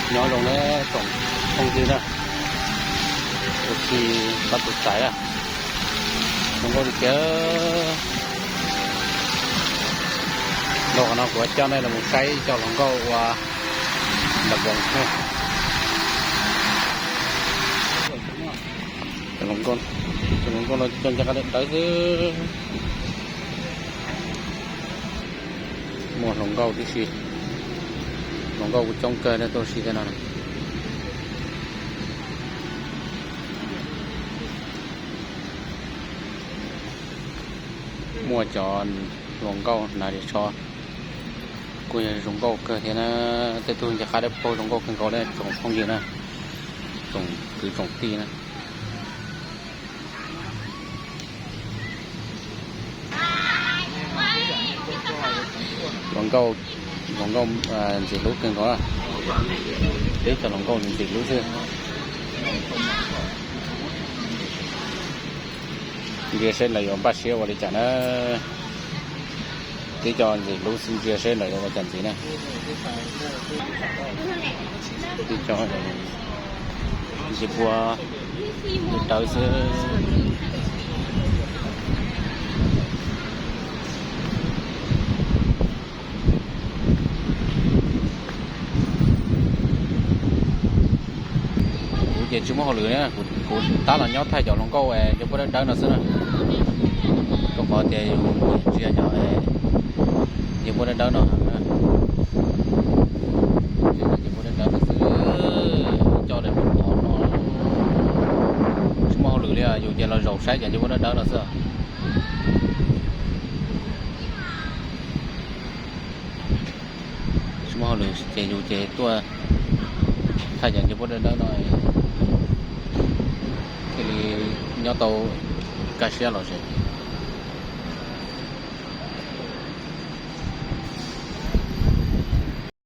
Nyob zoo na tsoom phooj ywg na, ua si pab tus txais na, zoo nkauj tiag tiag. Dhau qhov no kuv coj nej los saib cov hluas nkauj ua nram npoos. Cov hluas nkauj, cov hluas nkauj no cov ncaj qab dawb dawb xwb. Muaj hluas nkauj tib si, hluas nkauj kuj coob kawg tuaj si thiab no. Muaj cov hluas nkauj hnav ris tsho kuj yog zoo nkauj kawg thiab na. Tej tug ncaj qab dawb paug zoo nkauj kawg nkaus li tsoom phooj ywg na, tsoom kwv tsoom tij na. Hluas nkauj, hluas nkauj ntxim hlub kawg nkaus, tib cov hluas nkauj ntxim hlub xwb. Ntsia seb lawv yuav npaj siab ua li cas na. Tib co ntxim hlub xwb, ntsia seb lawv yuav ua cas ntxiv na. Tib co ntsia puag dawb xwb. Kuv ces tsis muaj hauj lwm na, kuv tab los nyob thaij cov hluas nkauj ncej puab dawb dawb no xwb na. Rau qhov tias yus ntsia cov ncej puab dawb dawb no, ncej puab dawb dawb no xwb, coj daim pov no. Tsis muaj hauj lwm li, yus ces los zaum saib cov ncej puab dawb dawb no xwb. Tsis muaj hauj lwm ces yus ces tuaj thaij cov ncej puab dawb dawb no thiaj li nyob tau kaj siab los zem.